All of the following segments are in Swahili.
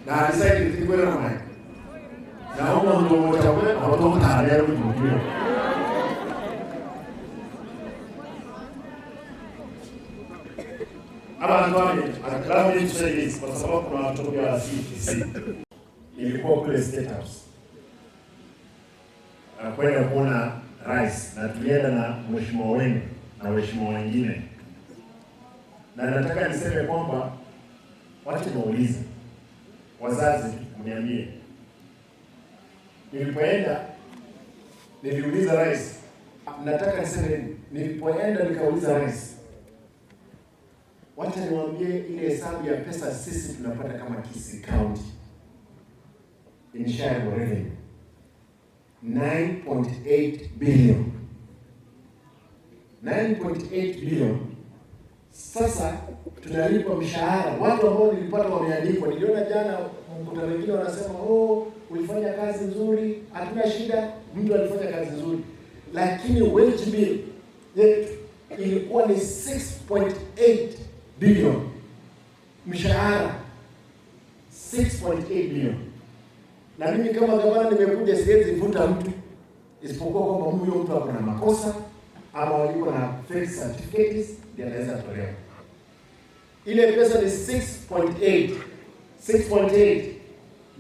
Na decide tikwera mwana. Na umo ndo moja kwe na watu mtaanera kujua. Abantu wame, allow me to say this kwa sababu kuna watu pia wa CTC. Nilikuwa kule State House na kwenda kuona rais na tulienda na mheshimiwa wenu na waheshimiwa wengine, na nataka niseme kwamba wacha niwaulize wazazi, mniambie, nilipoenda niliuliza rais, nataka niseme, nilipoenda nikauliza rais, wacha niwaambie ile hesabu ya pesa sisi tunapata kama Kisii County in shareable revenue 9.8 billion. 9.8 billion. Sasa tunalipa mshahara watu ambao nilipata wameandikwa. Niliona jana mkutano wengine wanasema oh, ulifanya kazi nzuri, hatuna shida, mtu alifanya kazi nzuri, lakini wage bill yetu ilikuwa ni 6.8 billion, mshahara 6.8 billion. Na mimi kama gavana nimekuja, siwezi vuta mtu isipokuwa kwamba huyo mtu ako na makosa ama yuko na fake certificates, ndiye anaweza tolewa. Ile pesa ni 6.8 6.8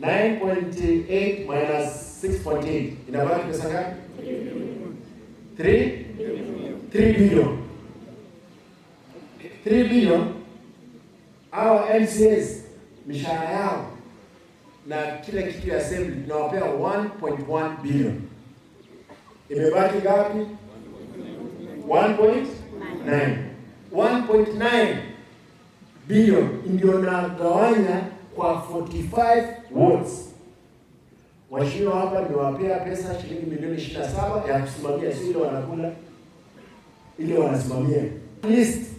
9.8 minus 6.8 inabaki pesa ngapi? 3 3 billion. 3 billion. Our MCAs mishahara yao na kila kitu ya assembly tunawapea 1.1 billion. Imebaki ngapi? 1.9. 1.9 billion ndio nagawanya kwa 45 wards. Waheshimiwa hapa nimewapea pesa shilingi milioni 27 ya kusimamia, sio ile wanakula, ile wanasimamia list.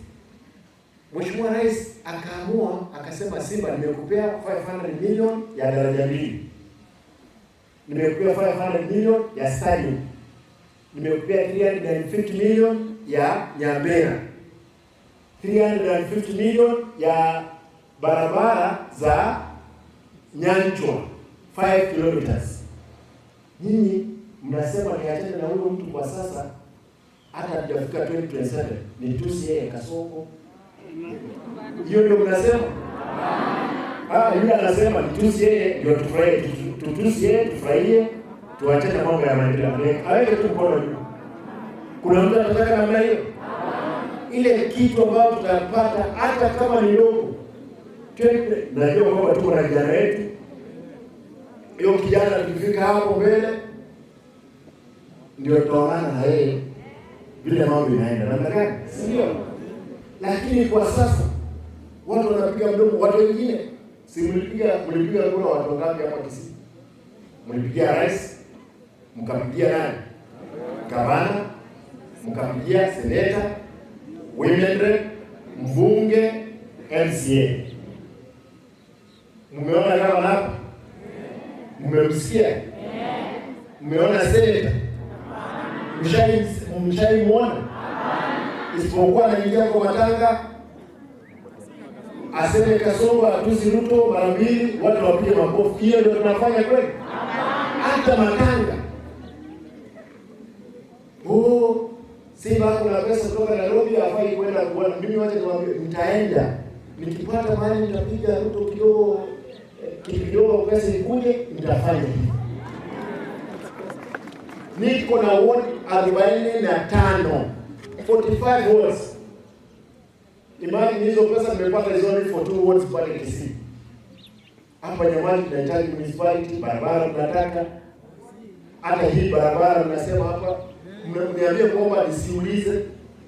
Mheshimiwa Rais akaamua akasema, Simba, nimekupea 500 million ya daraja mbili, nimekupea 500 million ya stadium, nimekupea 350 million ya Nyambera, 350 million ya barabara za Nyanchwa 5 kilometers. Nyinyi mnasema niachane na huyo mtu kwa sasa, hata hatujafika 2027 ni tusi yeye Kasongo. Hiyo ndio mnasema? Ah, yule anasema nitusi yeye ndio tufurahie, tutusi yeye tufurahie, tuachane mambo ya maendeleo. Aweke tu mkono juu. Kuna mtu anataka namna hiyo? Ile kitu ambayo tutapata hata kama ni ndogo. Najua kwamba tuko na kijana wetu. Hiyo kijana tukifika hapo mbele ndio tutaonana na yeye vile mambo inaenda namna gani, si ndio? Lakini kwa sasa watu wanapiga mdomo, watu wengine si mlipiga kura watu wangapi hapa Kisii? Mlipigia rais, mkapigia nani? Gavana, mkapigia seneta, women rep, mbunge, MCA. Mmeona kama hapa? Mmemsikia? Mmeona seneta? Mshaimuona? Isipokuwa anaingia kwa matanga aseme Kasongo atusi Ruto mara mbili, watu wapige makofi. Hiyo ndio tunafanya kweli? Hata matanga, oh, Simba kuna pesa kutoka Nairobi hafai kwenda kuona. Mimi wacha niwaambie, nitaenda nikipata mahali nitapiga Ruto kidogo kidogo, pesa ikuje, nitafanya hivi. Niko na ward 45, 45 wards. Imagine hizo pesa nimepata is only for two wards pale Kisii. Hapa Nyamali tunahitaji municipality, barabara tunataka. Hata hii barabara mnasema hapa, mniambie kwamba nisiulize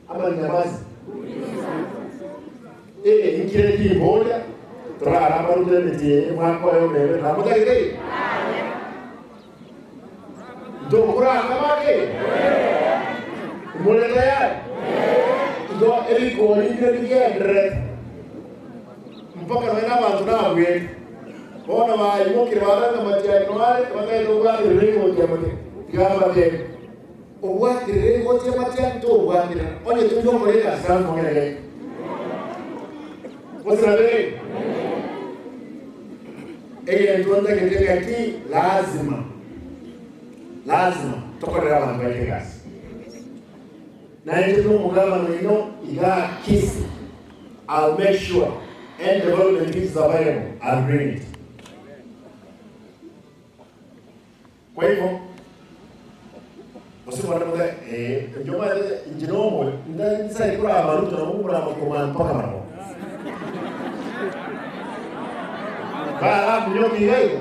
ama ninyamaze? Eh, nkire kiboda tra ramarutemete mwako yo mebe ramutagire ndokura kamake mule tayari ndo erikori ligendre mpaka noena bantu nabwe bona bayimukire baranga matiani wale bakaita obwakirire igoti amate tigamba obwakirire igoti amatiani to obwakirira onye tujokorera asamongere osirabere. Eyentonda keteka ki lazima. Lazima tokorera abantu baite kasi. Na nje no mugabano ino iga Kisii. I'll make sure any development is available, I'll bring it. Kwa hivyo usiku njoma njinomo ndisa ikura amaruto na mumura makoma mpaka maramo. Ba mnyoki yego.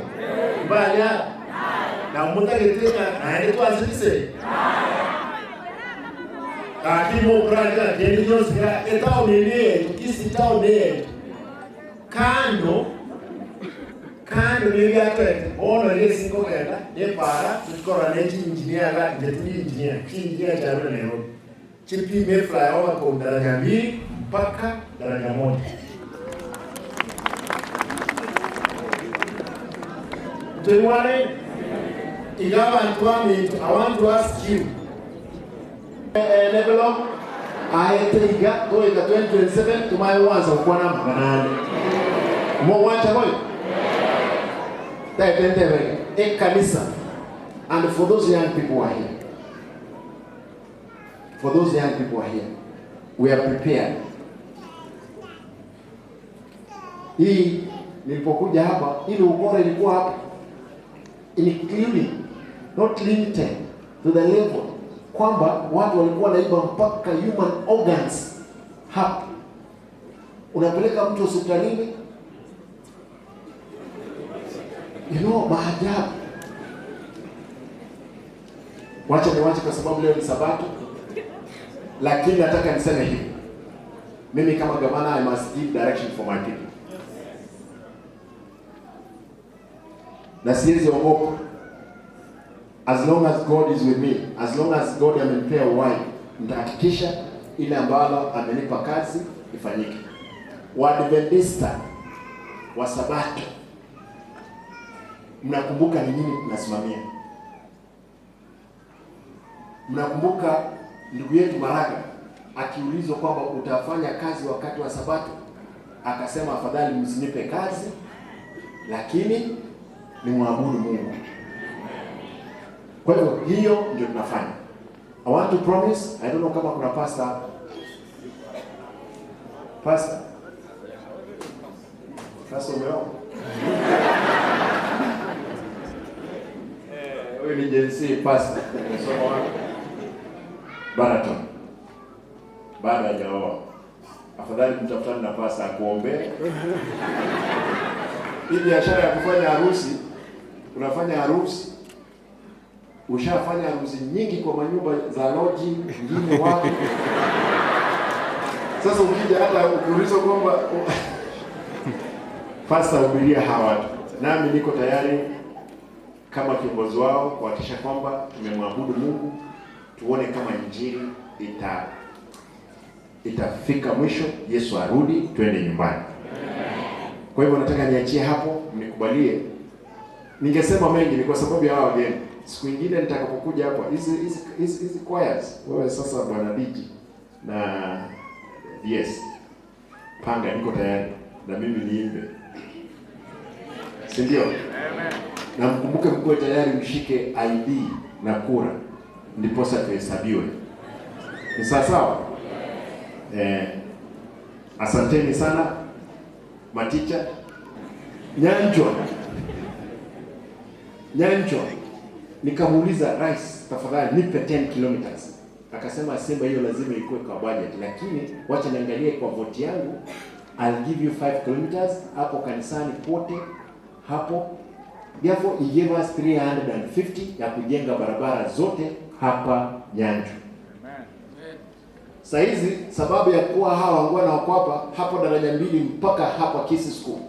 Ba ya na mutagetenya na ndi twazise. Lakini mo kuranja ndi yonse ya town ni yetu, Kisii town yetu. Kando kando nibyatwete ono ile singo kenda ne para tukora ne engineer ga nje tuli engineer ki engineer cha Nairobi chipime flyover kwa daraja 2 mpaka daraja 1. Tuliwane igawa ntwami. I want to ask you level up aeteiga goika 2027 tumaye wanza kukwana maganane mo wacha boy ekanisa. And for those young people who are here, for those young people who are here, we are prepared. Hii nilipokuja hapa, ili ukora ilikuwa hapa, including not limited to the level kwamba watu walikuwa wanaiba mpaka human organs hapa. Unapeleka mtu hospitalini, you know, maajabu. Wacha niwache kwa sababu leo ni Sabato, lakini nataka niseme hivi. Mimi kama gavana, I must give direction for my people. Na siwezi ogopa. As long as God is with me, as long as God amenipea uhai, nitahakikisha ile ambalo amenipa kazi ifanyike. Waadventista wa Sabato, mnakumbuka ni nini tunasimamia? Mnakumbuka ndugu yetu Maraga akiulizwa kwamba utafanya kazi wakati wa Sabato, akasema afadhali msinipe kazi lakini ni muabudu Mungu. Kwa hivyo hiyo ndio tunafanya. I want to promise, I don't know kama kuna pastor. Pastor. Pastor umeoa? Huyu ni Gen Z pastor. Umesoma wapi? Baraton. Bado hajaoa. Afadhali mtafutane na pastor akuombee. Hii biashara ya kufanya harusi, unafanya harusi, ushafanya harusi nyingi kwa manyumba za loji, nyingine wapi. Sasa ukija hata ukiulizwa kwamba pastor hubiria hawa watu, nami niko tayari kama kiongozi wao kuhakikisha kwamba tumemwabudu Mungu, tuone kama injili itafika mwisho, Yesu arudi, twende nyumbani. Kwa hivyo nataka niachie hapo, mnikubalie. Ningesema mengi ni kwa sababu ya hawa wageni. Siku nyingine nitakapokuja hapa, hizi choirs, wewe sasa bwana Diji na yes, panga, niko tayari na mimi niimbe. Si ndio? Na mkumbuke mkuwe tayari mshike ID na kura ndiposa tuhesabiwe. Ni sawa sawa? Asanteni sana maticha. Nyanjwa. Nyanjwa. Nikamuuliza rais, tafadhali nipe 10 kilometers. Akasema Simba hiyo lazima ikuwe kwa budget, lakini wacha niangalie kwa vote yangu, I'll give you 5 kilometers hapo kanisani pote hapo. Therefore he gave us 350 ya kujenga barabara zote hapa Nyanjwa. Saa hizi sababu ya kuwa hawa wangwana wako hapa hapo daraja 2 mpaka hapa Kisii School,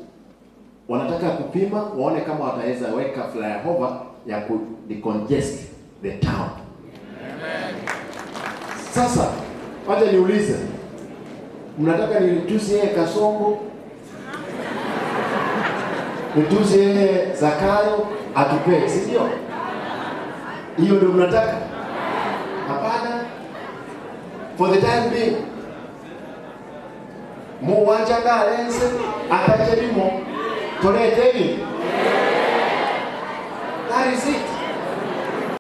wanataka kupima waone kama wataweza weka flyover ya ku decongest the town. Amen. Sasa wacha niulize, mnataka nitusi yeye Kasongo, nitusi yeye Zakayo atupee, si ndio? Hiyo ndio mnataka? Hapana. For the time being, muwanja galense atachelimo toleteni. What is it?